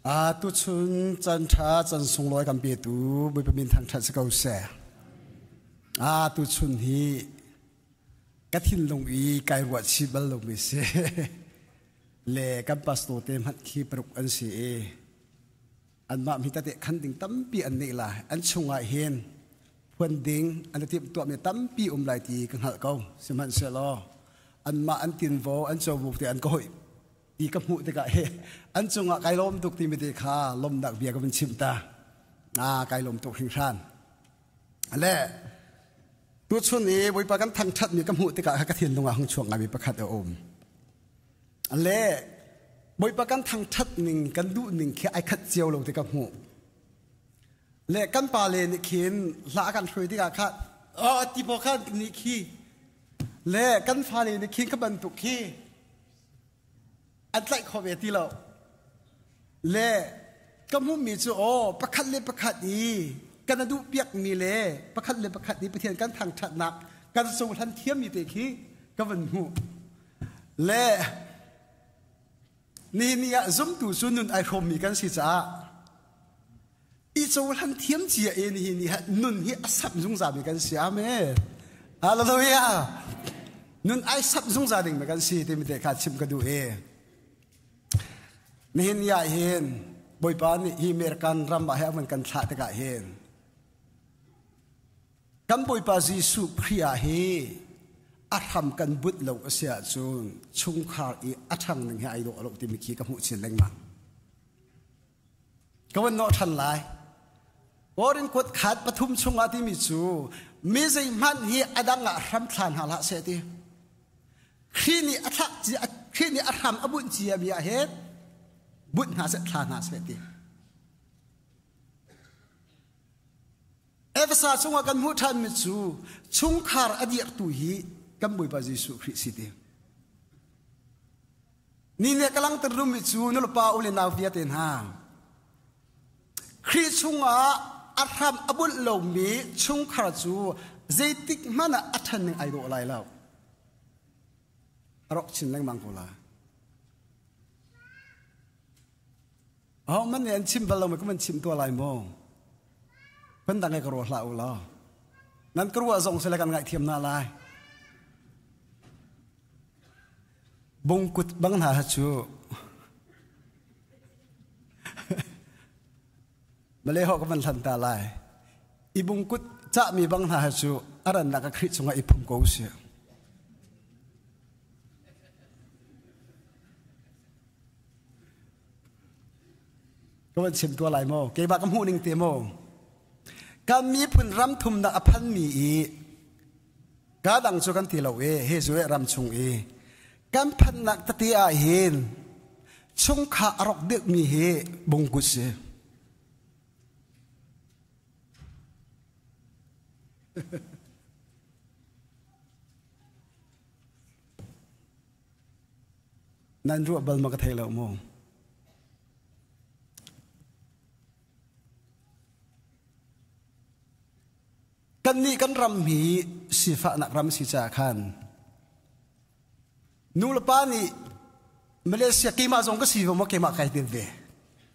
Tuchun caan ṭha caan sunglawi kan petu Bawipa min thangṭhat si ko seh. Tuchun hi ka thinlung i kai ruah chih bal lomi si. Le kan pastor te hmanh khi paruk an si i anmah mi tete khan ding tampi an neih lai. An chungah hin phuan ding an i timh tuahmi tampi um lai ti ka hngalh ko. Sihmanhsehlaw anmah an tinvo an covo te an ka hoih ti ka hmuh tikah he an cungah kai lawm tuk timi te kha lawmnak bia ka vun chim ta. Kai lawm tuk hringhran. Le tuchun i Bawipa kan thangṭhatmi ka hmuh tikah ka thinlung ah hung chuak ngaimi pakhat a um. Le Bawipa kan thangṭhat ning kan duh ning khi ai khat cio lo ti ka hmuh. Le kan pa le nih khin hla kan hruai tikah kha oh ti paw khan nih khi le kan fale nih khin kha bantuk khi an tlaih kho ve ti lo. Le ka hmuhmi cu aw pakhat le pakhat i kan a duh piakmi le pakhat le pakhat i Pathian kan thangṭhatnak kan cohlan thiammi te khi ka van hmuh. Le nihin ni ah zumtu cu nun ai hrawmmi kan si caah i cohlan thiam cia e nihin ni ah nun hi a sap zungzal mi kan si. Amen. Hallelujah. Nun ai sap zungzal ding mi kan si timi te kha chim ka duh e. Nihin ni ah hin Bawipa nih hi American ram ah he a vun kan thlah tikah hin kan Bawipa Jesuh Khrih ah hi a hram kan but lo a si ahcun chungkhar i a ṭhang ning he ai dawh lo timi khi ka hmuh chin lengmang. Ka van nawh ṭhan lai. Korin kut khat pathum chungah timi cu mi zeihmanh hi a dang ah hram thla hna hlah seh ti. Khrih nih a thlak cia Khrih nih a hram a bunh cia mi ah hin bunh hna seh thla hna seh ti. Efesa chungah kan hmuh ṭhanmi cu chungkhar a dirhtu hi kan Bawipa Jesuh Khrih si ti. Ni nih ka langhter duhmi cu nulepa u le nau vialte hna Khrih chungah a hram a bunh lomi chungkhar cu zeitik hmanh ah a ṭhan ning ai dawh lai lo. A rawk chin lengmang ko lai. Ahohmanh nih an chim bal lo ma ka van chim tuah lai maw? Phundang he ka ruah hlah u law. Nan ka ruah zong sile kan ngaihthiam hna lai. Bungkut bang hna cu Malay ho ka van hlan ta lai. I bungkut cahmi bang hna cu a rannak a Khrih cungah i phum ko usih. Ka van chim tuah lai maw? Keimah ka hmuh ning te maw? Kan miphun ram thumnak a phanmi i ka dang cu kan ti lo e he zu ram chung i kan phannak tete ah hin chungkha a rok deuhmi hi bungkut si. Nan ruah bal ma ka thei lo maw? Kannih kan ram hi sifahnak ram si caah khan nu le pa nih Malaysia keimah zong ka si ve maw keimah kai tel ve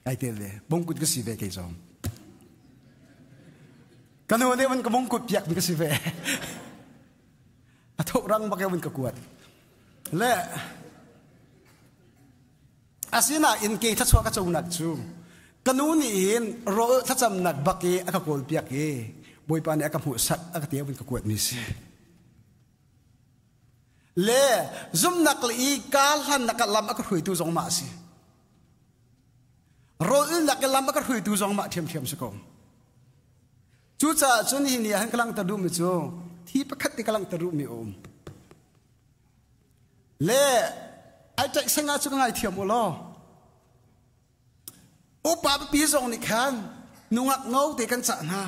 kai tel ve bungkut ka si ve kei zong ka nu nih van ka bungkut piak mi ka si ve a tho rang bak van ka kuat le Asinain ke thluachuah ka conak cu ka nu nih hin rawl thlacamnak bak i a ka kawl piak i Bawipa nih a ka hmuhsak a ka ti a vun ka kuatmi si. Le zumnak le i kaa hlannak ah lam a ka hruaitu zong mah a si. Rawl nak i lam a ka hruaitu zong mah ṭhiamṭhiam si ko. Cucaah cun hi ni ah hin ka langhter duhmi cu thi pakhat te ka langhter duhmi a um. Le ai ṭaih seng ah cu ka ngaithiam u law upa pipi zong nih khan nungak ngo te kan cah hna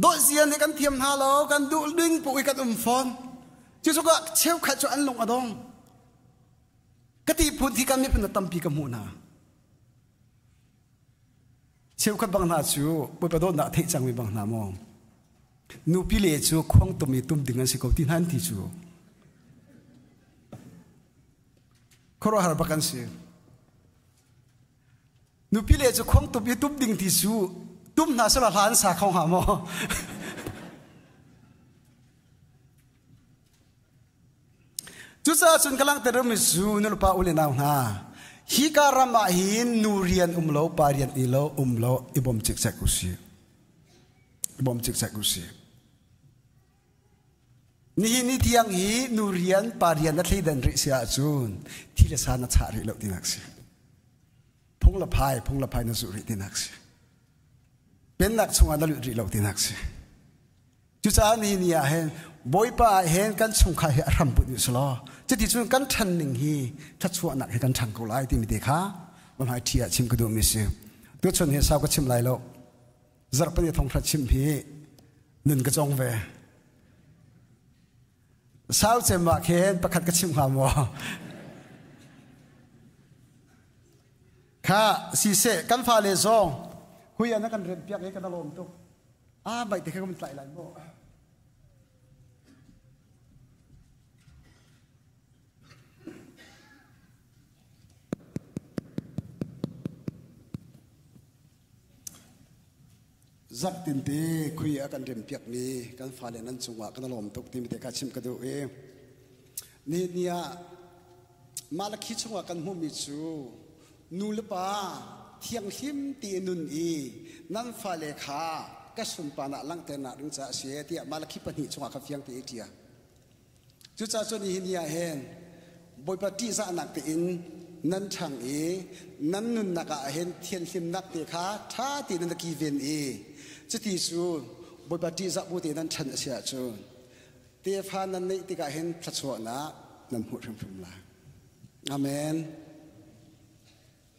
dawh zia nih kan thiam hna lo kan duh ding pu i kan um fawn cu cu ka cheukhat cu an lung a dong ka ti phun thi kan miphun tampi ka hmuh hna Cheukhat bang hna cu Bawipa dawtnak a theih cangmi bang hna maw? Nupi le cu khuang tum i tum ding an si ko ti hna an ti cu. Khuaruahhar bak an si. Nupi le cu khuang tup i tup ding ti su tum hna sela hla an sa kho hnga maw? Cucaah cun ka langhter mi cu nulepa u le nau hna hi ka ram ah hin nu rian um lo pa rian i lo um lo i bawm cikcek u si. I bawm cikcek u si. Nihin ni tiang hi nu rian pa rian na thleidan rih si ahcun thi le sa na chah rih lo tinak si. Phung le phai phung le phai na zulh rih tinak si. Pennak chungah na lut rih lo tinak si. Cucaah nihin ni ah hin Bawipa ah hin kan chungkhar hi a hram put u selaw cuti cun kan ṭhan ning hi thluachuahnak he kan ṭhang ko lai timi te kha hmai ṭhi ah chim ka duhmi si. Tuchun hi sau ka chim lai lo. Zarhpini thawngṭha chim hi nun ka cong ve. Sau cem ah khin pakhat ka chim hnga maw? Kha siseh kan fale zong hui an kan rem piak i kan lawm tuk. Ah baih te kha kan tlai lai maw? Zarhtinte khui a kan rempiakmi kan fale nan cungah kan lawm tuk timi te kha chim ka duh i nihin ni ah Malakhi chungah kan hmuhmi cu nu le pa thianghlim ti nun i nan fale kha ka sunparnak langhternak ding caah a si tiah Malakhi pahnih chungah kha fiang te i ṭial. Cucaah cun nihin ni ah hin Bawipa ṭihzahnak tein nan ṭhang i nan nunnak ah hin thianhlimnak te kha ṭha tein nan kiven i cuti cu Bawipa ṭihzah bu tein nan ṭhan a si ahcun tefa nan neih tikah hin thluachuahnak nan hmuh hrimhrim lai. Amen.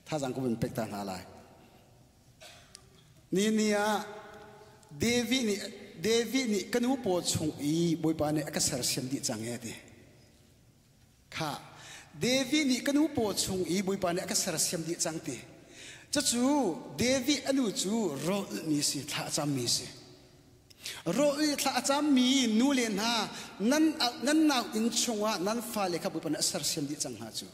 Thazang ka vun pek ta hna lai. Ni ni ah David nih David nih ka nu paw chung i Bawipa nih a ka sersiam dih cang e ti. Kha David nih ka nu paw chung i Bawipa nih a ka sersiam dih cang ti. Cucu David a nu cu rawlmi si thla a cammi si. Rawl thla a cammi nu le hna nan nan nau inn chungah nan fale kha Bawipa nih a sersiam dih cang hna cu.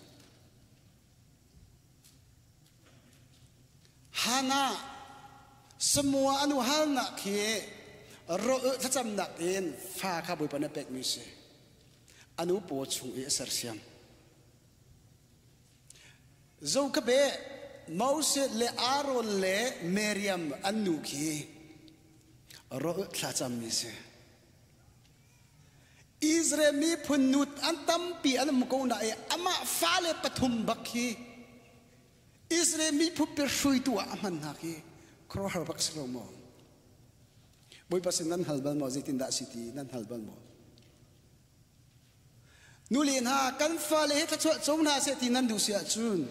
Hannah Samoa anu halnak khi thlacamnak in fa kha Bawipa nih a pekmi si. Anu paw chung i a sersiam. Zo ka be Moses le Aaron le Miriam an nu khi ro thlacammi si. Israel miphun nu an tampi an um ko na i amah fale pathum bak khi Israel miphun pi hruaitu ah a hman hna khi khuaruahhar bak si lo maw? Bawipa sin nan hal bal maw? Zeitindah si ti nan hal bal maw? Nu le hna kan fale he thluachuah co hna seh ti nan duh si ahcun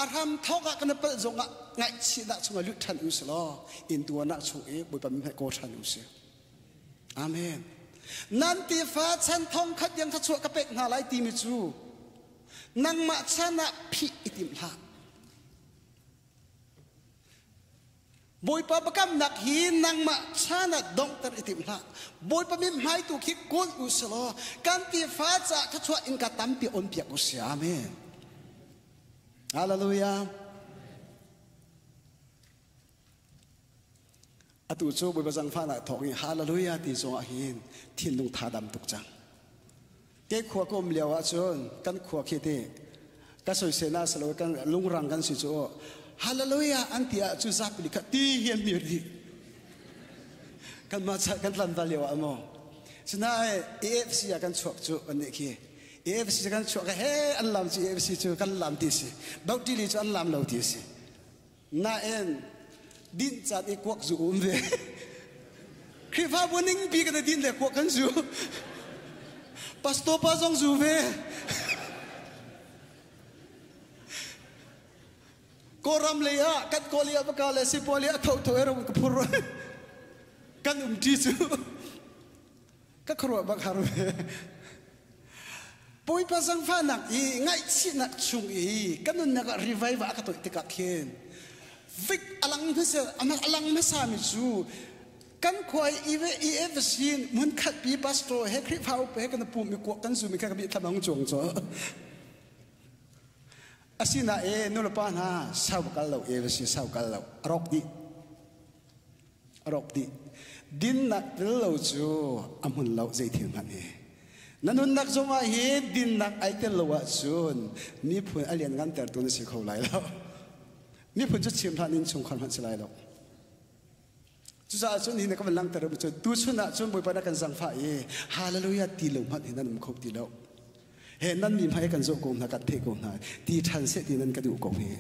a hram thawk ah kan palh zong ah ngaihchihnak chungah lut ṭhan u si law intuarnak chung i Bawipa min hmai kawl ṭhan u si. Amen. Nan tefa chan thong khat tiang thluachuah ka pek hna lai timi cu nangmah chan ah phih i tim hlah. Bawipa biakamnak hi nangmah chan ah donghter i tim hlah. Bawipa min hmaitu khi kawl u selaw kan tefa caah thluachuah innka tampi on piak u si. Amen. Hallelujah. Atu cu Bawipa zangfahnak thawng i Hallelujah ti zong ah hin thinlung tha dam tuk cang. Ke khua ka um lio ahcun kan khua khi ti ka soisel na salo kan lungrang kan si cu Hallelujah an ti ah cu zapi kha ti hi an mir dih. Kan mah kan tlanval lio ah maw. Sinain AFC ah kan chuak cu an nih khi AFC kan chuak he an lam cu AFC cu kan lam ti si. Bauti li cu an lam lo ti si. Nain dinh caan i kuak zu um ve. Khrihfabu ningpi kan i din le kuak kan zu. Pastor pa zong zu ve. Kawlram lei ah kan kawl ah baka le sipuali a tho tho ero ka phur kan um ṭi cu ka khuaruah bak har ve. Bawipa zangfahnak i ngaihchihnak chung i ka nunnak ah revival a ka toih tikah khin vik alang hmasa alang hmasami cu kan khua i EFC hmun khat pi pastor he Khrihfa upa he kan pum i kuak kan zum i kha ka bi thlamang chuang cu. Asinain nulepa hna sau kal lo e si sau kal lo a rawk dih. A rawk dih. Dinnak tel lo cu a hmun lo zei thil hmanh hi. Na nunnak zongah hi dinnak ai tel lo ahcun miphun a lian ngantertu na si kho lai lo. Miphun cu chim hlah nin chungkhar hmanh si lai lo. Cucaah cun hi na ka van langhter cu tuchun ah cun Bawipa na kan zangfah i hallelujah ti lo hmanh hi nan um kho ti lo. He nan mi hmai kan zoh ko hna kan theih ko hna ti ṭhan seh ti nan ka duh ko hi.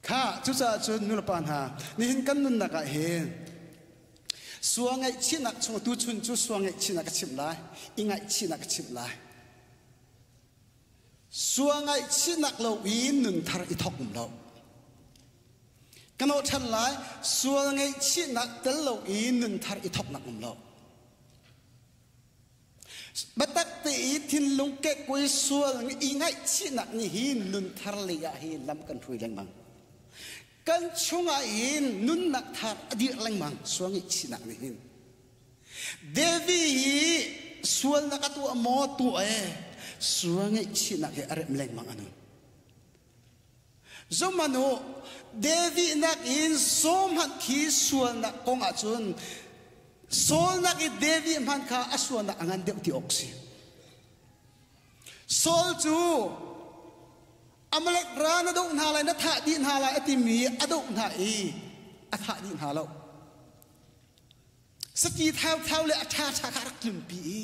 Kha cucaah cun nulepa hna nihin kan nunnak ah hin sua ngaihchihnak chung tuchun cu sua ngaihchihnak ka chimh lai i ngaihchihnak ka chimh lai. Sua ngaihchihnak lo in nunthar i thawk um lo. Ka nawh ṭhan lai, sual ngaihchihnak tel lo in nunthar i thawknak um lo. Biatak te i thinlung kekkuai sual i ngaihchihnak nih hin nunthar lei ah hin lam kan hruai lengmang. Kan chungah hin nunnak thar a dir lengmang sual ngaihchihnak nih hin. Devi hi sualnak a tuah maw tuah e sual ngaihchihnak he a remh lengmang a nun. Zohmanh u, David nakin Saul hmanh khi sualnak kong ahcun Saul nak i David hmanh kha a sualnak a ngan deuh ti awk si. Saul cu Amalek ra na doh hna lai, na thah dih hna lai a timi a doh hna i a thah dih hna lo. Sati thauthau le a ṭhaṭha kha a rak tlunpi i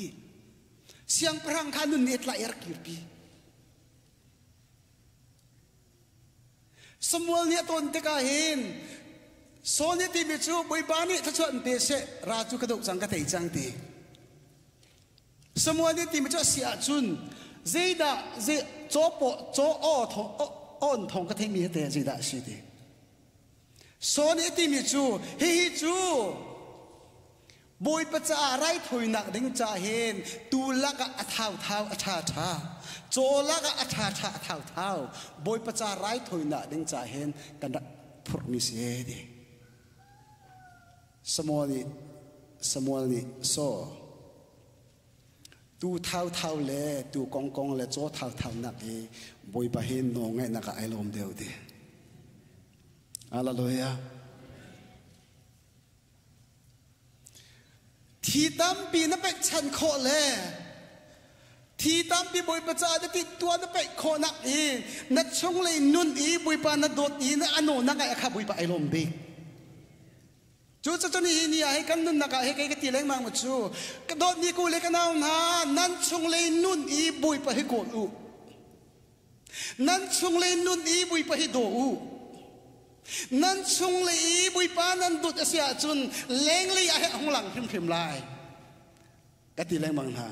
siangpahrang kha nun nih a tlaih i a rak kirpi. Samuel nih a ton tikah hin Saul nih timi cu Bawipa nih thluachuah in pe seh ra cu ka doh cang ka tei cang ti. Samuel nih timi cu a si ahcun zeidah zei caw paw caw aw thawng awn thawng ka theimi hi te zeidah a si ti. Saul nih a timi cu hihi cu Bawipa caah raithawinak ding ca hin tuu lakah a thauthau a ṭhaṭha, caw lakah a ṭhaṭha a thauthau, Bawipa ca raithawinak ding ca hin kan rak phurhmi si ti. Samuel nih Samuel nih Saul tu thauthau le tu kongkong le caw thauthau nak hi Bawipa hi nawlngaihnak ah ai lawm deuh ti. Hallelujah. Thi tampi na pekchanh khawh le thi tampi Bawipa caah na timhtuah na peih khawhnak i na chunglei nun i Bawipa na dawt i na ano na ngaih kha Bawipa ai lawm bik. Cu cu ni ni ah hi kan nunnak ah hi kei ka ti lengmang mu cu ka dawtmi ku le ka nau hna nan chunglei nun i Bawipa hi kawl u. Nan chunglei nun i Bawipa hi daw u. Nan chunglei i Bawipa nan dawt a si ahcun lenglei ah hi a hung lang hrimhrim lai. Ka ti lengmang hna.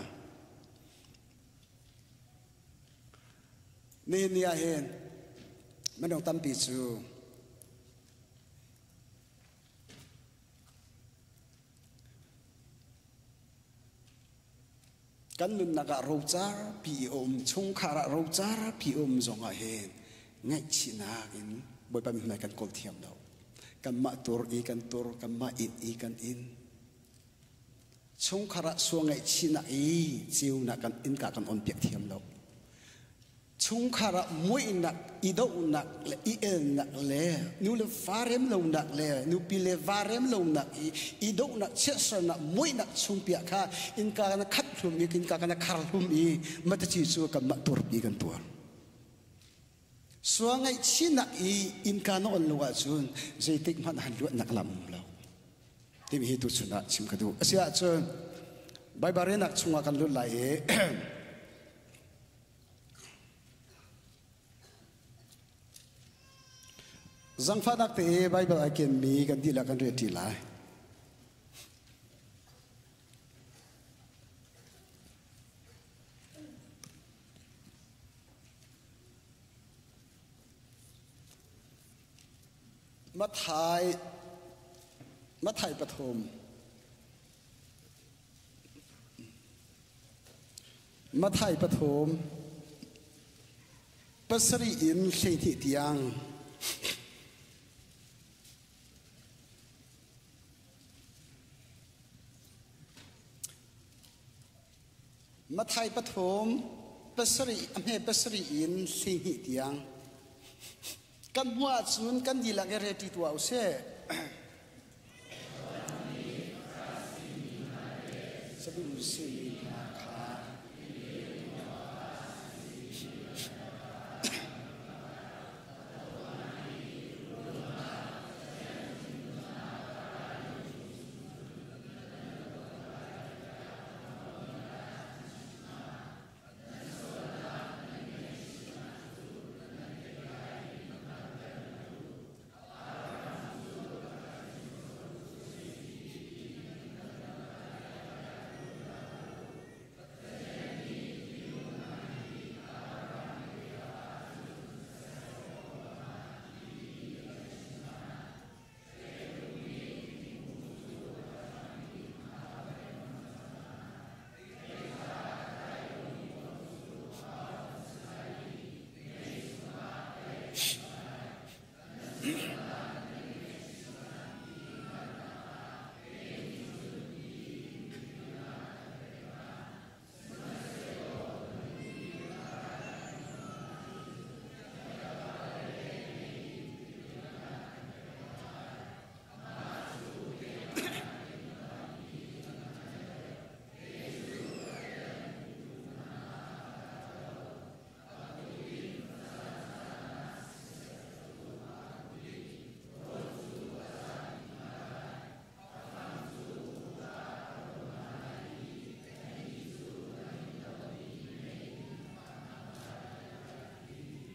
Nihin ni ah hin minung tampi cu Kan nunnak ah rocar pi a um, chungkhar ah rocar pi a um zongah hin ngaihchihnak in Bawipa mithmai kan kawl thiam lo. Kanmah tur i kan tur, kanmah inn i kan inn. Chungkhar ah sual ngaihchihnak i ceunak kan innka kan on piak thiam lo. Chungkhar ah muihnak, i dohnak le i elnak le nu le va rem lonak le nupi le va rem lonak i i dohnak chiatsernak muihnak chungpiah kha innka kana khat hlum i innka kana khar hlum i mataci cu kanmah turpi kan tuar. Sual ngaihchihnak i innka na on lo ahcun zeitik hmanh han luatnak lam um lo. Timi hi tuchun ah chim ka duh. Asi ahcun Baibal relnak chungah kan lut lai i Zangfahnak te i Baibal ai kenmi kan dihlak kan rian ṭi lai. Mathai Mathai pathum Matthai pathum pasarih in 12 tiang. Matthai pathum. Pasarih a hme pasarih in 12 tiang. Kan hmuh ahcun kan dihlak i reti tuah usih. Sadusi hna kha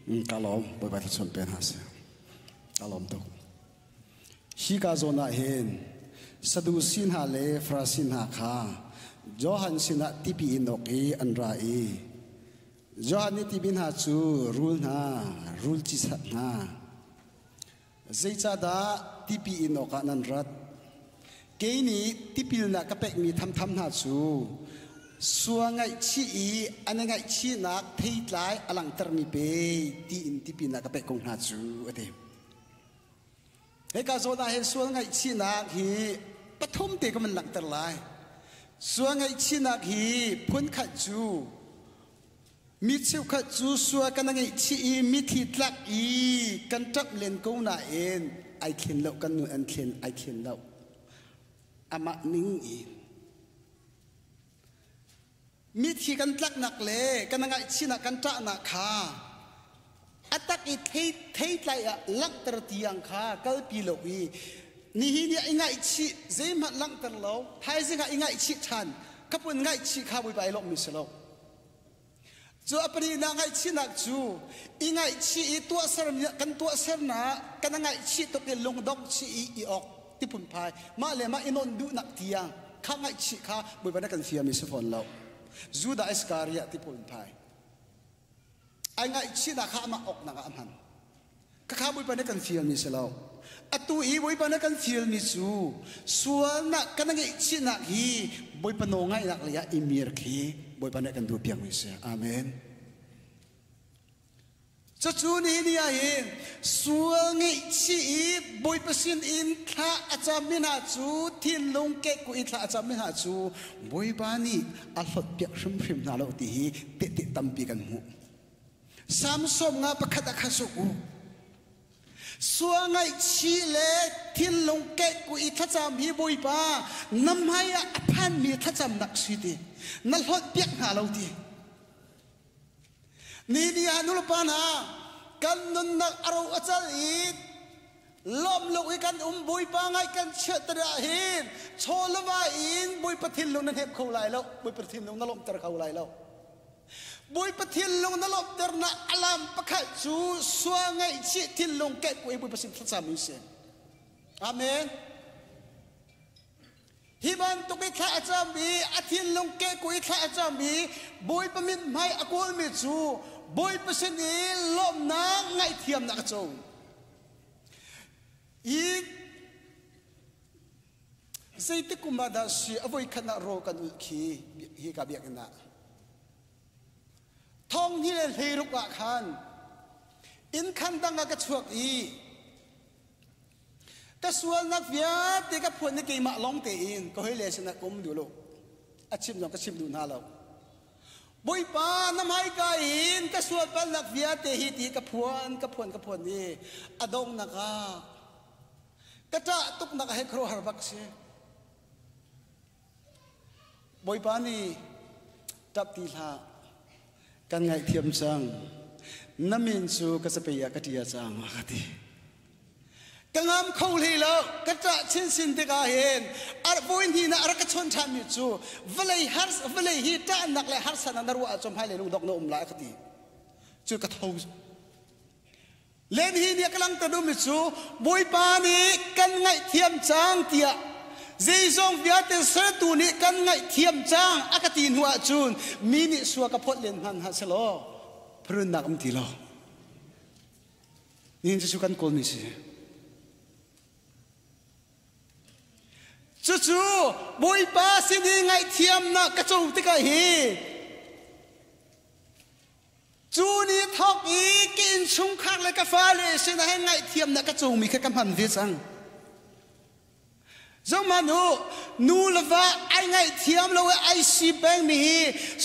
Ka lawm Bawipa thluachuah pe hna seh. Ka lawm tuk. Hi ka zawn ah hin Sadusi hna le Farasi hna kha Johan sinah tipi in awk i an ra i Johan nih tipi hna cu rul hna, rul cisat hna, zeicahdah tipi in awkah nan rat? Kei nih tipilnak ka pekmi thamtham hna cu sua ngaihchih i an i ngaihchihnak theitlai a langhtermi pe tiin tipilnak ka pek ko hna cu a ti. Hika zawn ah hin sual ngaihchihnak hi pathum te ka van langhter lai. Sual ngaihchihnak hi phunkhat cu mi cheukhat cu sual kan ngaihchih i mithi tlak i kan ṭap len ko nain ai thlen lo kan nun an thlen ai thlen lo. Amah ning i Mithi kan tlaknak le kan ngaihchihnak kan ṭahnak kha a tak i theitlai ah langhter tiang kha kalpi lo i nihin ah i ngaihchih zeihmanh langhter lo thaizing ah i ngaihchih ṭhan ka pun ngaihchih kha Bawipa i lawmhmi si lo. Cu a pahnihnak ngaihchihnak cu i ngaihchih i tuahser kan tuahsernak kan ngaihchih tuk i lungdong chih i i awk ti phunphai mah le mah i nawn duhnak tiang kha ngaihchih kha Bawipa nih kan fiami si fawn lo. Judah Iskariot ti phunphai ai ngaihchihnak kha amah awknak ah a hman. Khakha Bawipa nih kan fialmi si lo. Atu i Bawipa nih kan fialmi cu sualnak kan ngaihchihnak hi Bawipa nawlngaihnak lei ah i mir khi Bawipa nih kan duhpiakmi si. Amen. Cucu nihin ni ah hin sual ngaihchih i Bawipa sin in thla a cammi hna cu thinlung kehkuh i thla a cammi hna cu Bawipa nih a hlawtpiak hrimhrim hna lo ti hi tehte tampi kan hmuh. Samsung nga pakhat ah khan suk u. Sual ngaihchih le thinlung kehkuh i thlacam hi Bawipa na hmai ah a phanmi thlacamnak si ti na hlawtpiak hna lo ti. Ni ni ah nulepa hna kan nunnak a ro a cal i lawm lo i kan um Bawipa ngai kan chiah te ah hin chaw le va in Bawipa thinlung na hnep kho lai lo Bawipa thinlung na lawmhter kho lai lo Bawipa thinlung na lawmhternak alam pakhat cu sual ngaihchih thinlung keih Bawipa sin thlacam u si Amen Hi bantuk i thla a cam i a thinlung kehku i thla a cam i Bawipa mithmai a kawlmi cu Bawipa sin i lawmhnak ngaihthiamnak a co. I zeitik kum ah dah si a voikhat ah rawl kan ulh khi hi ka biakinn ah. Thong hnih le hleiruk ah khan inn khan dang ah ka chuak i Ka sualnak vialte ka phuan i keimah lawng tein ka hawile sinah ka um duh lo. A chim zong ka chim duh hna lo. Bawipa na hmaika in ka sual palnak vialte hi ti ka phuan ka phuan ka phuan i a donghnak ah ka ṭah tuknak he khuaruahhar bak si. Bawipa nih ṭap ti hlah kan ngaihthiam cang na min cu ka capei ah ka ṭia cang a ka ti. Ka ngam kho hlei lo ka ṭah chinchin tikah hin voi hnih na a rak ka chawn ṭhanmi cu vawlei har vawlei hi ṭahnak le harsatnak na ruah ahcun hmailei lungdong na um lai a ka ti. Cu ka tho Len hi nih a ka langhter duhmi cu Bawipa nih kan ngaihthiam cang tiah zeizong vialte sertu nih kan ngaihthiam cang a ka ti hnu ahcun mi nih sua ka phawt len hmanh hna selaw phrunnak um ti lo. Nihin cu kan kawlmi si. Cucu Bawipa sin i ngaihthiamnak ka co tikah hi cu ni thawk i ka innchungkhar le ka fale sinah hin ngaihthiamnak ka comi kha ka hman ve cang. Zohhmanh u, nu le va ai ngaihthiam lo i ai si pengmi hi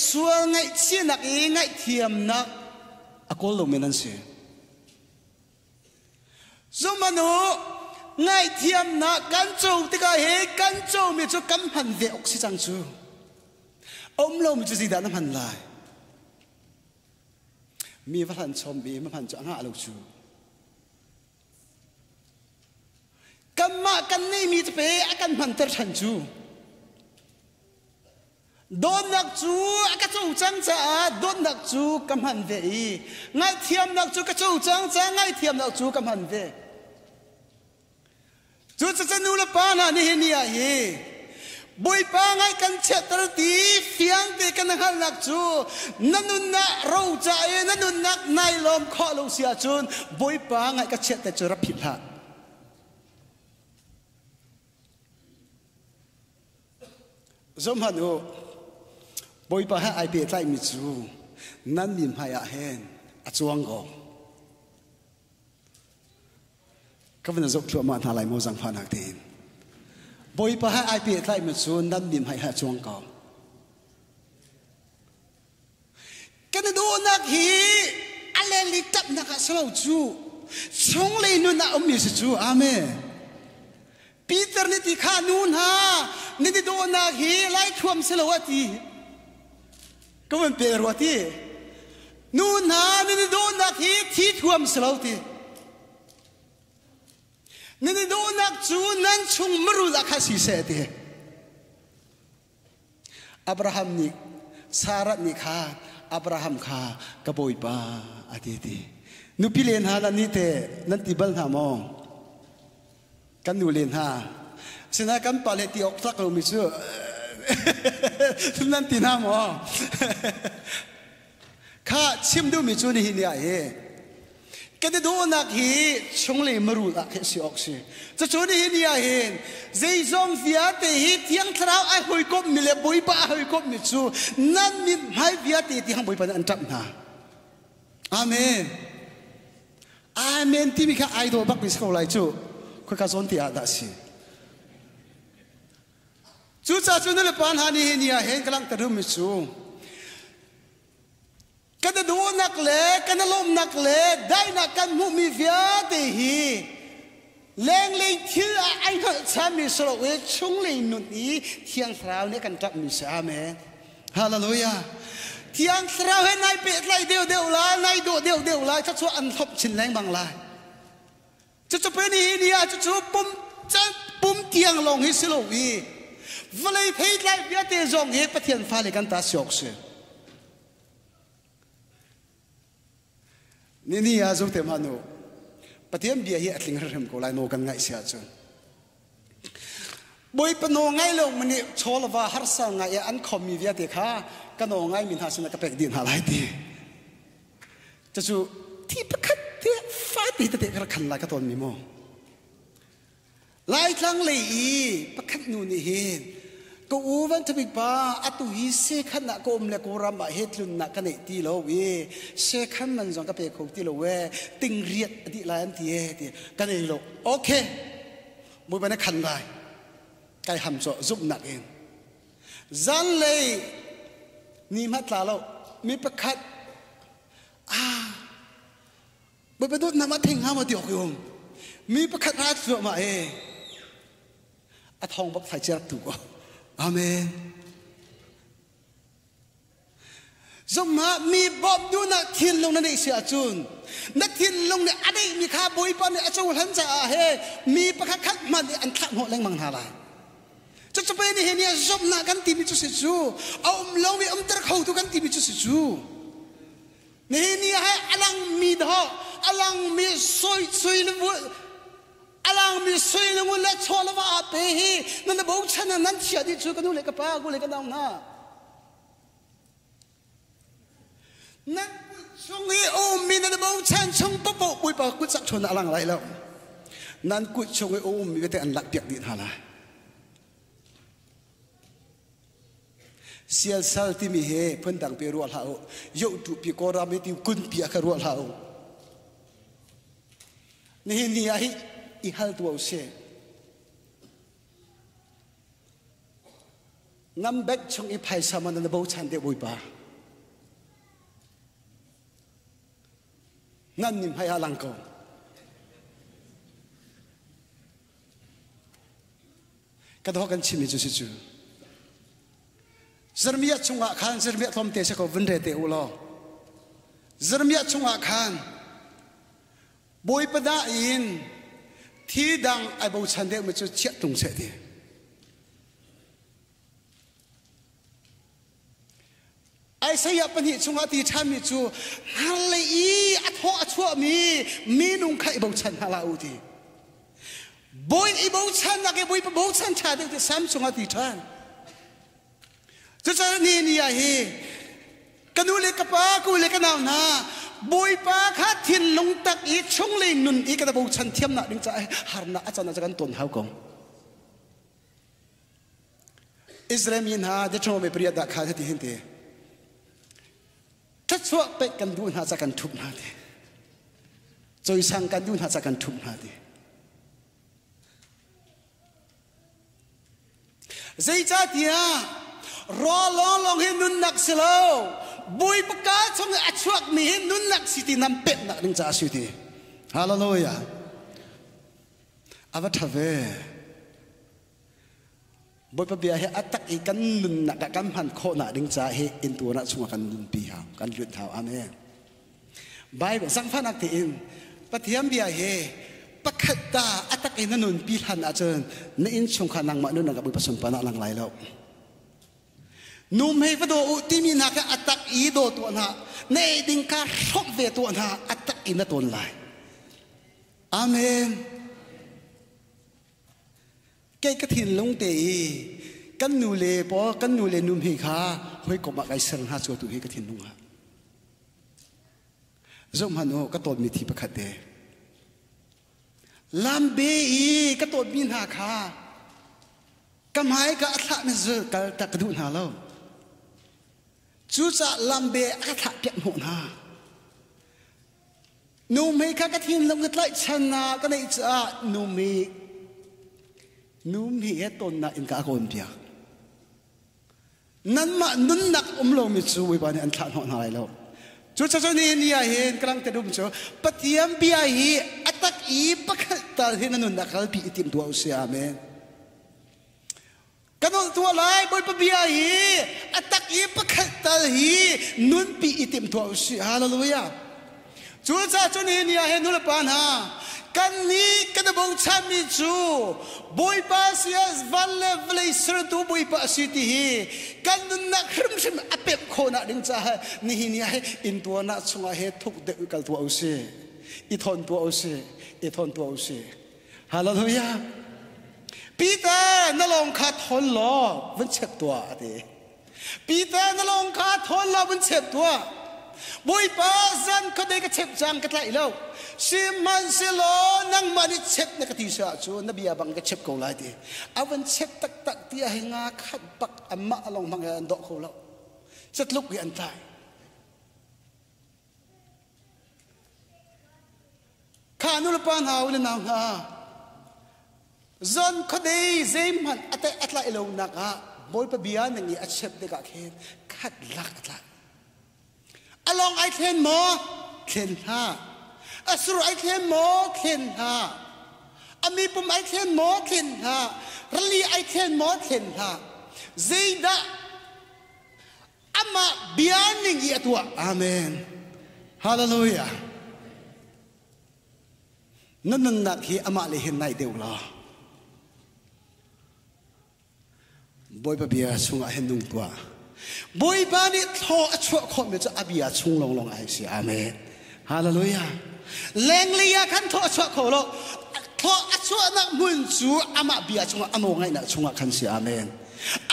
sual ngaihchihnak i ngaihthiamnak a kawl lomi nan si. Zohhmanh u, ngaihthiamnak kan co tikah hi kan comi cu kan hman ve awk si cang cu. A um lomi cu zeidah na hman lai? Mi va hlan chom i ma hman cu a ngah lo cu. Kanmah kan neihmi cu pe a kan hmanter ṭhan cu. Dawtnak cu a ka co cang caah dawtnak cu ka hman ve i ngaihthiamnak cu ka co cang caah ngaihthiamnak cu ka hman ve. Cucaah nu le pa hna nihin ni ah hi Bawipa ngaih kan chiatter ti fiang te kan hngalhnak cu na nunnak ro ca i na nunnak nai lawm khawh lo si ahcun Bawipa ngaih ka chiatter cu rak philh hlah. Zohhmanh u, Bawipa he ai pehtlaihmi cu nan mi hmai ah hin a cuang ko. Ka van zoh thluahmah hna lai maw zangfahnak tein. Bawipa he ai pehtlaihmi cu nan mi hmai he a cuang ko. Kan i dawhnak hi a lenglei ṭapnak ah si lo cu chunglei nun ah ummi si cu. Amen. Peter nih ti kha nu hna nan i dawhnak hi laithuam si lo a ti. Ka van pe rua ti. Nu hna nan i dawhnak hi thi thuam si lo ti. Nan i dawhnak cu nan chung marul ah kha si seh ti. Abraham nih Sarah nih kha Abraham kha ka bawipa a ti ti. Nupi le hna nan nih te nan ti bal hna maw? Kan nu le hna sinah kan pa le ti awk tlak lomi cu nan ti hna maw? Kha chim duhmi cu nihin ni ah hi kan i dawhnak hi chunglei marul ah khin si awk si. Cucu nihin ni ah hin zeizong vialte hi Thiang Thlarau ai hawikomhmi le Bawipa a hawikomhmi cu nan mithmai vialte tiang Bawipa nih an ṭamh hna. Amen. Amen timi kha ai dawh bakmi si ko lai cu. Khoika zawn ti ah dah si. Cucaah cu nulepa hna nih hi ni ah hin ka langhter duhmi cu kan i dawhnak le kan i lawmhnak le daihnak kan hmuhmi vialte hi lenglei thil ah ai hngalhchanmi si lo i chunglei nun i Thiang Thlarau nih a kan ṭamhmi si. Amen. Hallelujah. Thiang Thlarau he nai pehtlaih deuhdeuh lai, nai dawh deuhdeuh lai, thluachuah an hlawp chin lengmang lai. Cucu pe ni ni ah cucu pum pum tiang lawng hi si lo i vawlei theitlai vialte zong hi Pathian fale kan ta si awk si. Ni ni ah zo te ma nu Pathian bia hi a tling hrim ko lai no kan ngaih si ahcun. Bawipa naw ngai lo mani chawlava harsa ngai an khomi vialte kha ka naw ngai mi hna sinah ka pek dih hna lai ti. Cucu thi pakhat te fate tete ka rak khan lai ka tawn mi mu. Laitlang lei i pakhat nu nih hin ka u van thabik pa atu hi sekhan ah ka um le kawlram ah he tlun nak ka neih ti lo i sekhan man zong ka pe kho ti lo e ting riat a dih lai an ti e ti ka nei lo okay bawipa na khan lai kai ham cu zumhnak in zanlei ni hma tla lo. Mi pakhat ah Bawipa dawtnak ma thei hnga maw ti awk i um. Mi pakhat ra cuahmah e a thawng bak thai rak tu ko. Amen. Zumha mi bawmh duhnak thinlung na neih si ahcun na thinlung nih a neihmi kha Bawipa nih a cohlan caah he mi pakhat khat hmanh nih an thlah hnawh lengmang hna lai. Cucu pei nih hin zumhnak kan timi cu si cu a um lomi umter khotu kan timi cu si cu. Nihin ni ah a langmi dawh a langmi sui sui le alangmi sui le ngun le chaw le va pe hi nan bochan nan chia dih cu ka nu le ka pa ku le ka nau hna. Nan kut chung i ummi nan bochan chung paoh Bawipa kut sak ṭhawn a lang lai lo. Nan kut chung i ummi vialte an lakpiak dih hna lai. Sialsal timi he phundang pe ruah hlah u. Yoh tu pi kawram hi ti kun pi a kha ruah hlah u. Nihin ni ah hi i hal tuah u sih. Nan bank chung i phaisa man na bochan deuh Bawipa. Nan nim hai ah lang ko. Ka dawh kan chimmi cu si cu. Jeremiah chungah khan Jeremiah tlawmte se ko vun re te u law. Jeremiah chungah khan Bawipa dah in thi dang ai bochan deuhmi cu chiah tung seh ti. Isaiah pahnih chungah ti ṭhanmi cu hnarlei i a thaw a chuahmi minung kha i bochan hna hlah u ti. Bawi i bochannak i Bawipa bochan ṭha deuh ti Sam chungah ti ṭhan. Cucaah ni ni ah hi ka nu le ka pa, ku le ka nau hna, Bawipa kha thinlung tak i chunglei nun i ka bochan thiamnak ding caah harnak a can ah kan ton hau ko. Israel mi hna Deuteronomy pariat dah kha ti hin ti. Thluachuah pek kan duh hna ca kan thup hna ti. Cawisang kan duh hna ca kan thup hna ti. Zeicahtiah rawl lawnglawng hi nunnak si lo, Bawipa kaa chung i a chuakmi hi nunnak si ti nan peknak ding caah a si ti. Hallelujah. A va ṭha ve. Bawipa bia hi a tak i kan nunnak ah kan hman khawhnak ding caah hi intuarnak chungah kan nunpi hau, kan lut hau. Amen. Bible zangfahnak tein Pathian bia hi pakhat ta a tak in na nunpi hlan ahcun na innchungkhar nangmah nunnak ah Bawipa sunparnak lang lai lo. Num hei va daw u timi hna kha a tak i daw tuah hna, na ei ding kha hrawmh ve tuah hna, a tak in na tawn lai. Amen. Kei ka thinlung te i kan nu le pawl kan nu le num hi kha hawikom ah kai ser hna cu tu hi ka thinlung ah. Zoh hmanh u ka tawtmi thi pakhat te. Lambe i ka tawtmi hna kha ka hmai ka a thlah na zul kal tak ka duh hna lo. Cucaah lambe a ka thlah piak hnawh hna. Nuhmei kha ka thinlung ka tlaihchan na ka neih caah nuhmei nuhmei he tonnak in ka kawn piak. Nanmah nunnak um lomi cu Bawipa nih an thlah hnawh hna lai lo. Cucaah ni ni ah hin ka lang te dum cu Pathian bia hi a tak i pakhat tal hi na nunnak kalpi i tim tuah u si. Amen. Ka nolh tuah lai Bawipa bia hi a tak i pakhat tal hi nunpi i tim tuah u sih. Hallelujah. Cucaah cun hi ni ah hin nulepa hna kan nih kan i bochanmi cu Bawipa si ah van le vawlei sertu Bawipa a si ti hi kan nunnak hrimhrim a pemh khawhnak ding caah nihin ni ah hi intuarnak chungah he thuk deuh i kal tuah u sih. I thawn tuah u sih. I thawn tuah u sih. Hallelujah. Peter na lawng kha thawn law vun chep tuah a ti. Peter na lawng kha thawn law vun chep tuah. Bawipa zan khuadei ka chep cang ka tlaih lo. Sihmanhsehlaw nangmah nih chep na ka ti si ahcun na bia bang ka chep ko lai ti. A van chep taktak ti ah hi nga khat bak amah lawng hmang an dawh kho lo. Catluk hi an tlai. Kha nulepa hna u le nau hna, zan khuadei zeihmanh a teh a tlaih lonak ah Bawipa bia ning i a chep tikah khin khat lak a tlai. ai thlen maw? Thlen hlah. A sur ai thlen maw? Thlen hlah. A mi pum ai thlen maw? Thlen hlah. Rali ai thlen maw? Thlen hlah. Zeidah amah bia ning i a tuah? Amen. Hallelujah. Na nunnak hi amah le hin naih deuh law Bawipa bia chungah hin nung tuah. Bawipa nih thaw a chuah khawhmi cu a bia chung lawnglawng ai si. Amen. Hallelujah. Lenglei ah khan thaw a chuah kho lo. Thaw a chuahnak hmun cu amah bia chungah a nawl ngaihnak chungah khan si. Amen.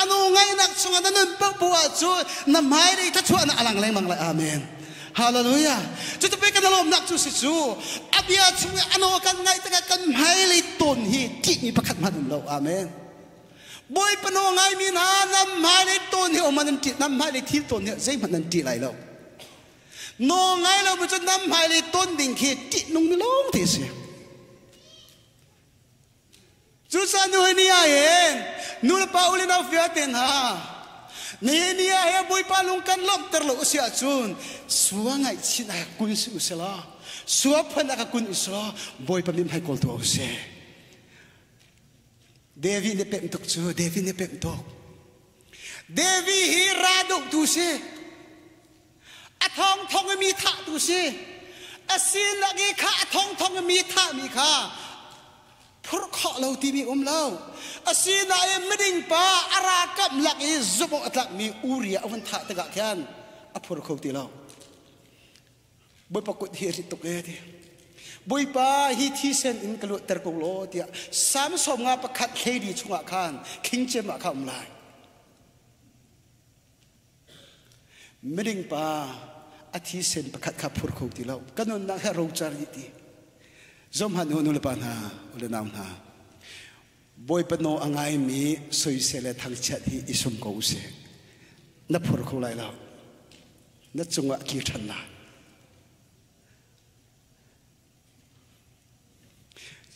A nawl ngaihnak chungah na nun paohpaoh ahcun na hmailei thluachuahnak a lang lengmang lai. Amen. Hallelujah. Cucu pei kan lawmnak cu si cu a bia chung i a nawl kan ngaih tikah kan hmailei tawn hi ṭihmi pakhat hmanh um lo. Amen. Bawipa nawl ngaimi hna nan hmailei tawn hi um nan ṭih nan hmailei thil tawn hi zeihmanh nan ṭih lai lo. Nawl ngai lo mi cu nan hmailei tawn ding khi ṭihnung mi lawng te si. Cucaah nu ni ah hin nu le pa u le nau vialte hna nihin ni ah hin Bawipa lung kan lawmhter lo a si ahcun sua ngaihchih ah kun si u sih law sua phuan ah ka kun u sih law Bawipa min hmai kawl tuah u sih. David nih pemh tuk cu David nih pemh tuk. David hi ra dohtu si. A thongthong i mi thahtu si. A sinak i kha a thongthong i mi thahmi kha phurh khawh lo timi um lo. Asinain miding pa a rakam lak i zumh awk a tlakmi Uriah a hun thah tikah khan a phur kho ti lo. Bawipa kut hi a rit tuk ee ti. Bawipa hi thisen in ka luatter ko law tiah Salm 51 hleili chungah khan khing cem ah kha um lai. Miding pa a thisen pakhat kha phur kho ti lo. Ka nunnak he rocar dih ti. Zom han u nulepa hna, u le nau hna. Bawipa naw a ngaimi soisel le thangchiat hi i sum ko usih. Na phur kho lai lo. Na cungah kir ṭhan lai.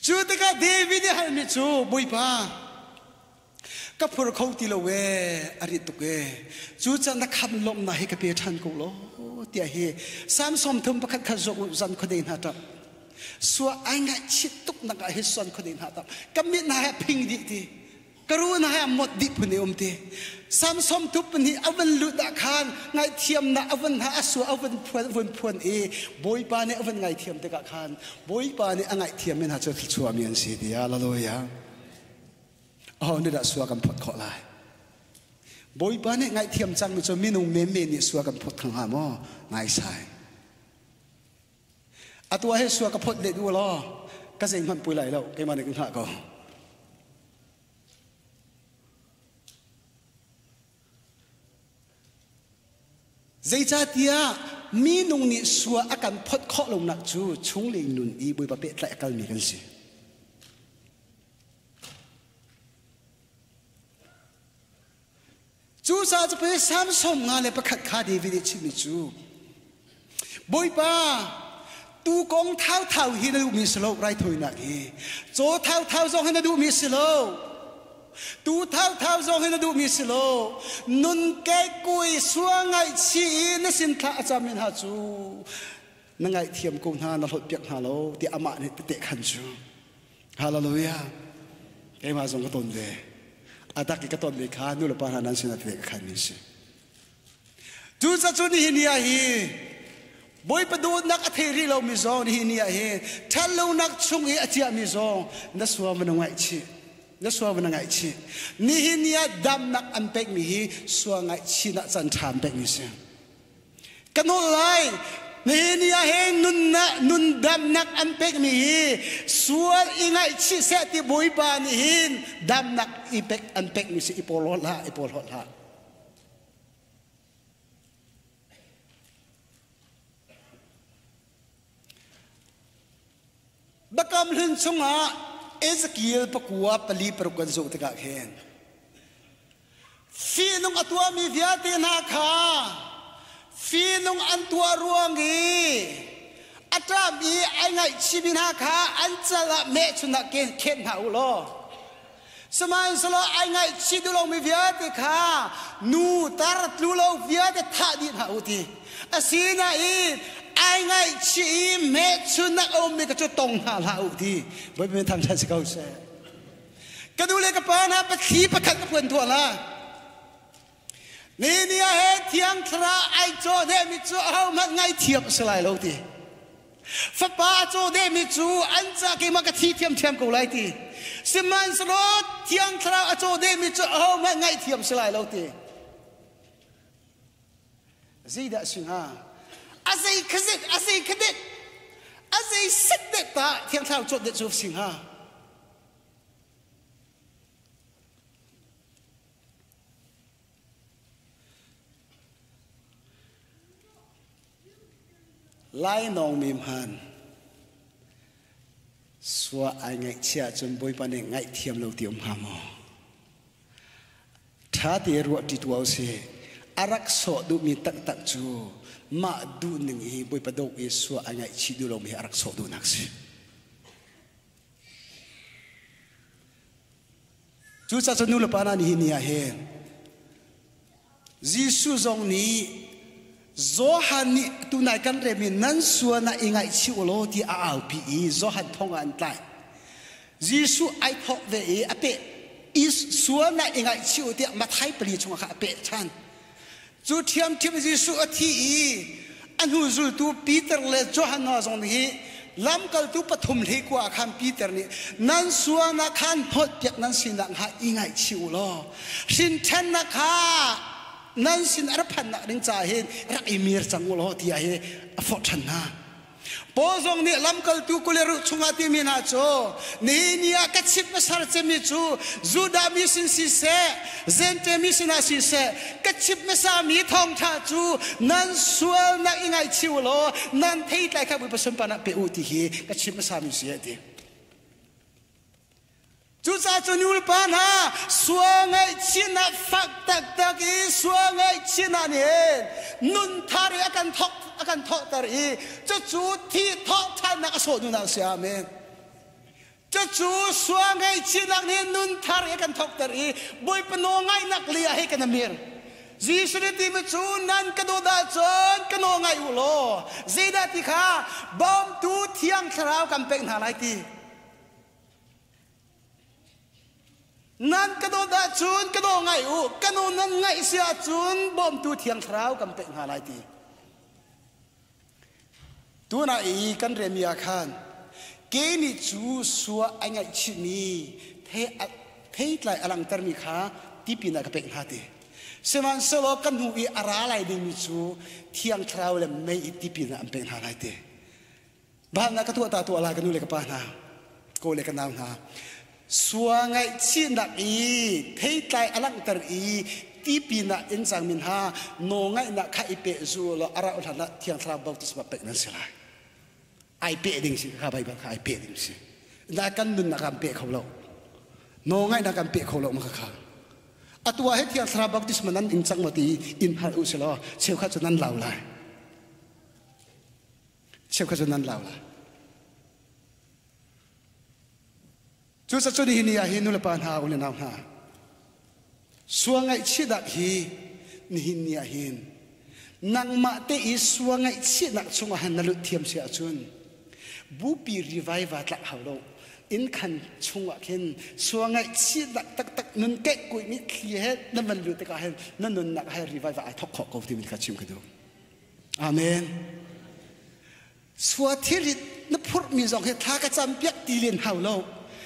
Cu tikah David nih halmi cu Bawipa ka phur kho ti lo ee a rit tuk ee cu can na kham lawmhnak hi ka pe ṭhan ko law tiah hi Salm 31 kha zok zan khuadei hna ṭap sua ai ngaihchih tuk nak ah hi suan khuadei hna ṭap ka mit hna he phing dih ti ka run hai a mot dih phun i um ti Samson tup nih a van lut ah khan ngaihthiamnak a van ha a sua a van phuan a van phuan i Bawipa nih a van ngaithiam tikah khan Bawipa nih a ngaihthiam mi hna cu thluachuah mi an si ti hallelujah aho nih dah sua kan phot khawh lai Bawipa nih ngaihthiam cang mi cu minung menmen nih sua kan phot hnga maw ngaisai Atu ah hin sua ka phot leh duh law ka zeihmanh pui lai lo keimah nih ka hngah ko. Zeicahtiah minung nih sua a kan phot khawh lonak cu chunglei nun i Bawipa pehtlaih a kalmi kan si. Cucaah cu pei Salm 51 kha David nih chimmi cu Bawipa tu kong thauthau hi na duhmi si lo raithawinak hi caw thauthau zong hi na duhmi si lo tu thauthau zong hi na duhmi si lo nun kekui sua ngaihchih i na sin thla a cam hna cu na ngaihthiam ko hna na hlawt piak hna lo ti amah nih tete khan cu Hallelujah. Keimah zong ka ton ve. A tak i ka ton ve kha nu le pa hna nan sinah tete ka khan mi si. Cucaah nihin ni ah hi Bawipa dawtnak a thei rih lomi zong nihin ni ah hin ṭhatlonak chung i a ciahmi zong na sual va na ngaihchih. Na sual va na ngaihchih. Nihin ni ah damnak an pekmi hi sual ngaihchihnak can ṭha an pekmi si. Ka nawl lai. Nihin ni ah hin nunnak nundamnak an pekmi hi sual i ngaihchih seh ti Bawipa nih hin damnak i pek an pekmi si i porhlawt hlah i porhlawt hlah. Biakam hlun chungah Ezekiel pakua pali paruk kan zoh tikah khin Fihnung a tuahmi vialte hna kha fihnung an tuah ruang i a ṭam i ai ngaihchihmi hna kha an cal ah mehchun ah khen hna u law sihmanhsehlaw ai ngaihchih duh lomi vialte kha nu tar tlu lo vialte thah dih hna u ti. Asinain ai ngaihchih i hmehchunnak a ummi ka cu tong hna hlah u ti Bawipa min thangṭhat si ko seh. Ka nu le ka pa hna pathli pakhat ka phuan tuah la. Ni ni ah he thiang thlarau ai caw dehmi cu ahohmanh ngaithiam a si lai lo ti. Fapa a caw dehmi cu an ca keimah ka thi thiamthiam ko lai ti. Sihmanhsehlaw thiang thlarau a caw dehmi cu ahohmanh ngaihthiam si lai lo ti. Zeidah a si hnga? A zei khazik, a zei khadek, a zei set dek ta thiang thlarau cawt deh cu si hnga? Lainawng mi hman sua ai ngaihchia ahcun Bawipa nih ngaihthiam lo ti um hnga maw? Ṭha te ruah ṭi tuah usih. A rak sawh duhmi taktak cu mah duhning hi Bawipa dawk i sua ai ngaihchih duh lomi hi a rak sawh duhnak si. Cucaah cun nu le pa hna nihin ni ah hin Jesuh zong nih Johan nih tunai kan rem i nan sual ah i ngaihchih u law ti a aupi i Johan thong ah an tlaih. Jesuh ai thawk ve i a peh i sual ah i ngaihchih u tiah Matthai pali chungah kha a peh ṭhan. Cu ṭhiamṭhiam Jesuh a thi i a hnu zultu Peter le Johan hna zong nih hi lamkaltu pathum hlei kua ah khan Peter nih nan sualnak khan hnawtpiak nan si nakhnga i ngaihchih u law hrinṭhennak kha nan sin a ra phannak ding caah hin rak i mir cang u law tiah hi a forh ṭhan hna. Paul zong nih lamkaltu kuleruh chungah timi hna cu nihin ni ah ka chimh hmasar cemmi cu Judah mi sin siseh Jentail mi sinah siseh ka chimh hmasami thawngṭha cu nan sualnak i ngaihchih u law nan theitlai kha Bawipa sunparnak pe u ti hi ka chimh hmasami si a ti. Cucaah cu nulepa hna sual ngaihchihnak fak taktak i sual ngaihchihnak nih hin nun thar i a kan thawk a kan thawhter i cucu thi thawhṭhannak a sawh duhnak a si. Amen. Cucu sual ngaihchihnak nih nun thar i a kan thawkter i Bawipa nawl ngaihnak lei ah hei kan amir. Jesuh nih timi cu nan ka dawt ahcun ka nawl ngai u law zeidah ti kha bawmtu Thiang Thlarau kan pek hna lai ti. Nan ka dawt ahcun ka daw ngai u, ka nu nan ngaih si ahcun bawmtu Thiang Thlarau kan pek hna lai ti. Tunah i kan remi ah khan ke nih cu sua ai ngaihchihmi theitlai a langhtermi kha tipin ah ka pek hna ti. Sihmanhsehlaw ka hnu i a ra lai dingmi cu Thiang Thlarau le mei i tipin ah an pek hna lai ti. Bangah ka tuah ta tuah lai ka nu le ka pa hna, ka le ka nau hna. Sua ngaihchihnak i theitlai a langhter i tipin ah in cangmi hna nawlngaihnak kha i peh zu law a rauh hlan ah Thiang Thlarau baptisma pek nan si lai. Ai peh ding si kha Baibal kha ai peh ding si. Na kan nunnak kan peh kho lo. Nawlngaihnak kan peh kho lo ma kha. Atu ah he Thiang Thlarau baptisma nan ing cang ma ti in hal u si law cheukhat cu nan lau lai. Cheukhat cu nan lau lai. Cucaah nihin ni ah hin nulepa hna u le nau hna sual ngaihchihnak hi nihin ni ah hin nangmah te i sual ngaihchihnak chungah hin na lut thiam si ahcun bupi revival tlak hau lo inn khan chungah khin sual ngaihchihnak taktak nun kehkuih mi thli he na van lut tikah hin na nunnak he revival ai thok khawh ko timi kha chim ka duh. Amen. Sua thirit na phurhmi zong hi thla ka cam piak ti len hau lo.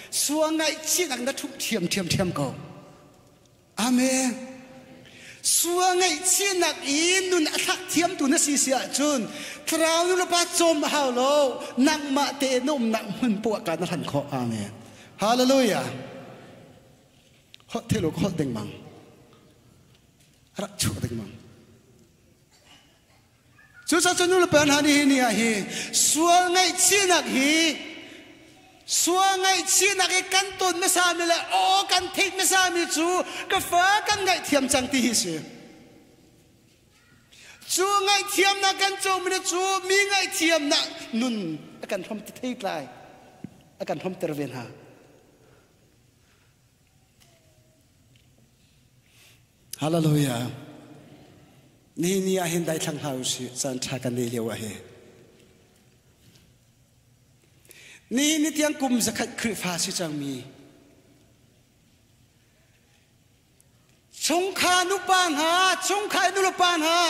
Sua ngaihchihnak na ṭhumh ṭhiam ṭhiam ṭhiam ko. Amen. Sua ngaihchihnak i nun a thlak thiamtu na si si ahcun thlarau nu le pa cawm a hau lo. Nangmah te na umnak hmun poah ka na hlan khawh. Amen. Hallelujah. Holh thelo ka holh dengmang. Rak chuak dengmang. Cucaah cu nulepa hna nih hi ni ah hi sual ngaihchihnak hi sual ngaihchihnak hi kan ton hmasami le aw kan theih hmasami cu ka fa kan ngaihthiam cang ti hi si. Cu ngaihthiamnak kan comi cu mi ngaihthiamnak nun a kan hrom thei tlai a kan hromter ve hna. Hallelujah. Nihin ni ah hin daithlang hlah usih, caan ṭha kan neih lio ah hi. Nihin ni tiang kum zakhat Khrihfa si cangmi chungkhar nupa hna, chungkhar nulepa hna,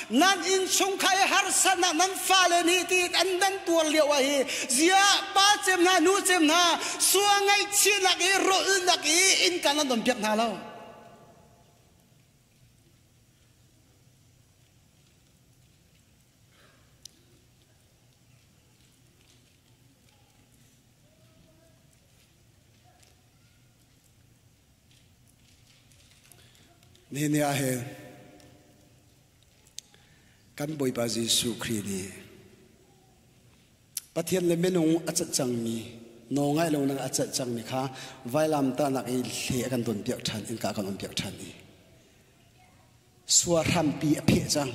nan inn chungkhar i harsatnak nan fale nih ti an dan tuar lio ah hi ziah pa cem hna nu cem hna sua ngaihchihnak i rawlnak i innka nan don piak hna lo. Nihin ni ah hin kan Bawipa Jesuh Khrih nih Pathian le minung a cat cangmi nawl lo nak a cat cangmi kha vailamtahnak i hle a kan donpiak ṭhan innka a kan onpiak ṭhan i sua hrampi a pheh cang.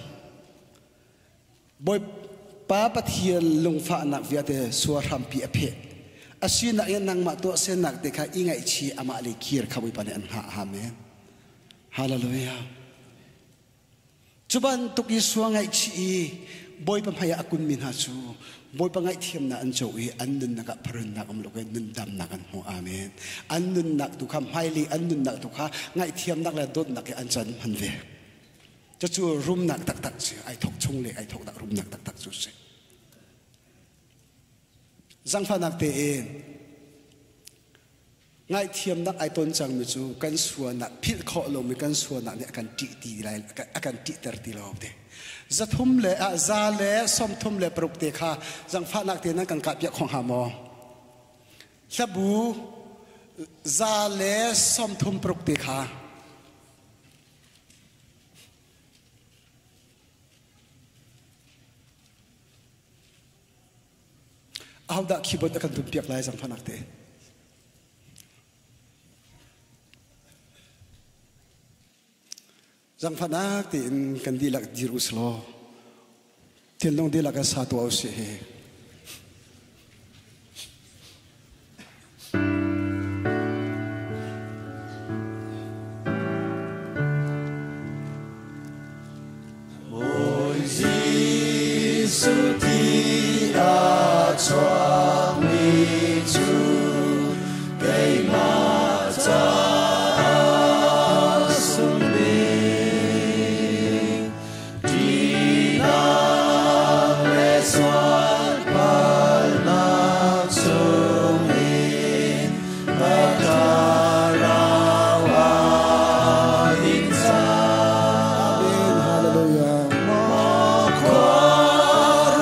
Bawipa Pathian lungfahnak vialte sua hrampi a pheh. A sinak in nangmah tuahsernak te kha i ngaihchih amah le kir kha Bawipa nih an hngah. Amen. Hallelujah. Cu bantuk i sua ngaihchih i Bawipa hmai ah a kunmi hna cu Bawipa ngaihthiamnak an co i an nunnak ah pharunnak um lo in nundamnak an hmu. Amen. An nunnak tu kha hmailei an nunnak tu kha ngaihthiamnak le dawtnak he an can hman ve. Cucu rumnak taktak si ai thok chung le ai thoknak rumnak taktak cu si. Zangfahnak tein Ngaihthiamnak ai ton cangmi cu kan sualnak philh khawh lomi kan sualnak nih a kan ṭih ti lai a kan ṭihter ti lo te. Zathum le ah za le sawmthum le paruk te kha zangfahnak te nan kan kahpiak kho hnga maw? Hlabu za le sawmthum paruk te kha Ahodah keyboard a kan tumpiak lai zangfahnak te? Zangfahnak tein kan dihlak dir u law thinlung dihlak in sa tuah u sih hi. Bawi Jesuh ti a chuakmi cu keimah caah sung bik. Ṭihnak le sualpalnak chungin ka thlarau aa din cang. Amen. Hallelujah. Maw khuaruahhar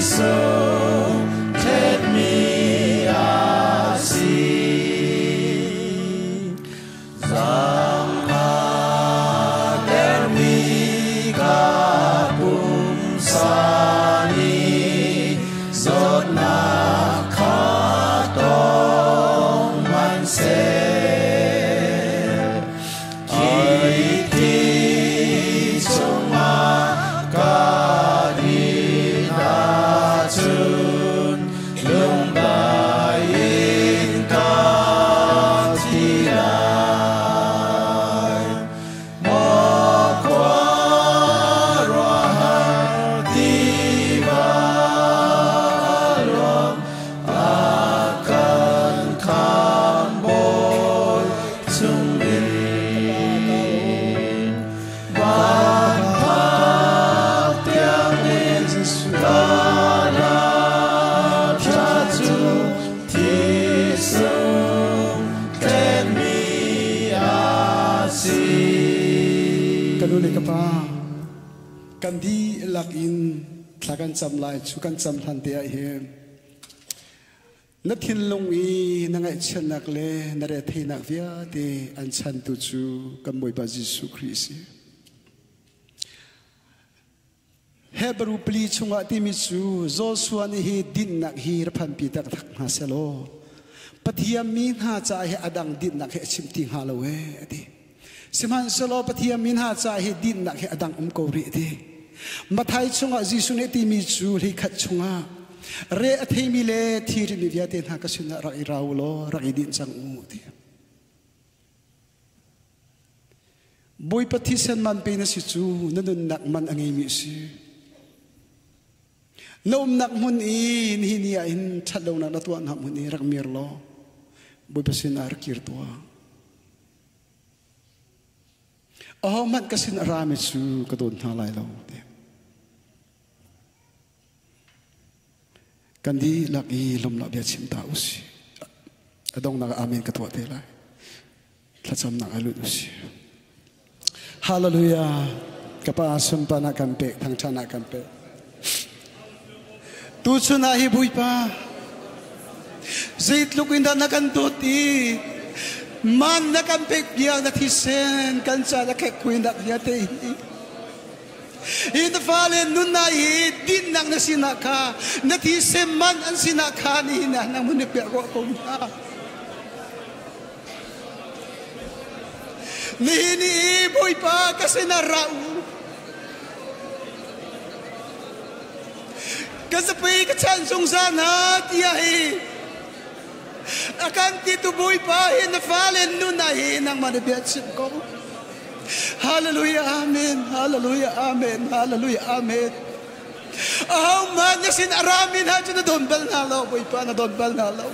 sung ṭhenmi a si. Zaangfahtermi ka pumsa nih zawtnak kha tong hmanhseh. Khi thi chungah ka din ahcun lungdai in ka thi lai. Maw khuaruahhar tiva luang a kan khamhbawi chungin van phak tiangin ka lamṭha cu thisung tlenmi a si. Ka nu le ka pa, kan dihlak in thla kan cam lai cu kan cam hlan te ah hin Na thinlung i na ngaihchiatnak le na retheihnak vialte an chantu cu kan Bawipa Jesuh Khrih a si. Hebrew pali chungah timi cu Joshua nih hi dinnak hi ra phanpi taktak hna selaw Pathian mi hna caah hi a dang dinnak hi a chim ti hnga lo ee a ti. Sihmanhsehlaw Pathian mi hna caah hi dinnak hi a dang um ko rih a ti. Matthai chungah Jesuh nih timi cu hleikhat chungah re a theimi le thi rimi vialte hna ka sinah rak i ra u law rak i din cang u ti. Bawipa thisen man pe na si cu na nunnak man a ngeimi a si. Na umnak hmun i nihin ni ah hin ṭhatlonak na tuahnak hmun i rak mir law Bawipa sinah rak kir tuah. Ahohmanh ka sin a rami cu ka dawn hna lai lo ti. Kan dihlak i lawmhnak bia chim ta usih. A donghnak ah amen ka tuah te lai. Thlacamnak ah lut usih. Hallelujah. Ka pa sunparnak kan pek, thangṭhatnak kan pek. Tuchun ah hi Bawipa zeitluk in dah na kan dawt i man na kan pek biak na thisen kan ca na khek kuinak vialte hi hi na fale nunnak hi dinnak na sinak kha na thisen man an sinak kha nihin ah nang mun piah ruah ko hna nihin i Bawipa ka sinah ra u Ka zapi ka chan zungzal hna tiah hi a kan ti tu Bawipa hi na fale nun ah hi nangmah na bia chim ko. Hallelujah amen hallelujah amen hallelujah amen. Ahohmanh na sin a rami hna cu na don bal hna lo Bawipa na don bal hna lo.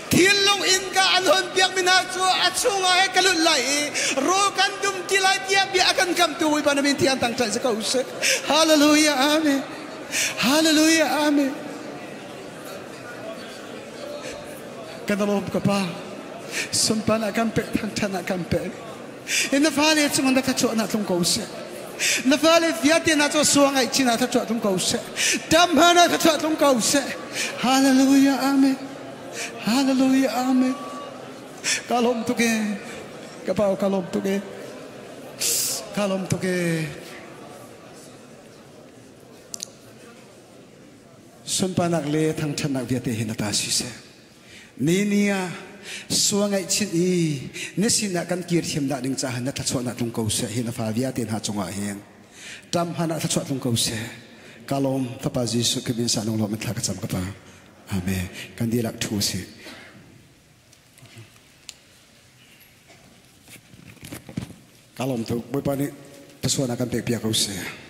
Thinlung innka an hon piakmi hna cu a chungah he ka lut lai i rawl kan dum ti lai tiah bia a kan kamtu Bawipa na min thiang tang ṭanh si ko seh. Hallelujah amen. Hallelujah amen. Kan lawm ka pa. Sunpan ah kan pek thangṭhan ah kan pek. In na fale cung na thlachuah na tlung ko seh. Na fale vialte na cu suang ai chin ah thlachuah tlung ko seh. Dam hna na thlachuah tlung ko seh. Hallelujah amen. Hallelujah amen. Ka lawm tuk e. Ka pa ka lawm tuk e. Ka lawm tuk e. Sunparnak le thangṭhatnak vialte hi na ta si seh. Ni ni ah sua ngaihchinh i na sinah kan kir thiam dah ding caah na thluachuahnak tlung ko seh hi na fa vialte hna cungah hin ṭam han ah thluachuah tlung ko seh. Ka lawm Fapa Jesuh Khrih min sa nung lawm in thla ka cam ka pa. Amen. Kan dihlak ṭhu usih. Ka lawm tuk. Bawipa nih thluachuahnak kan pek piak ko seh.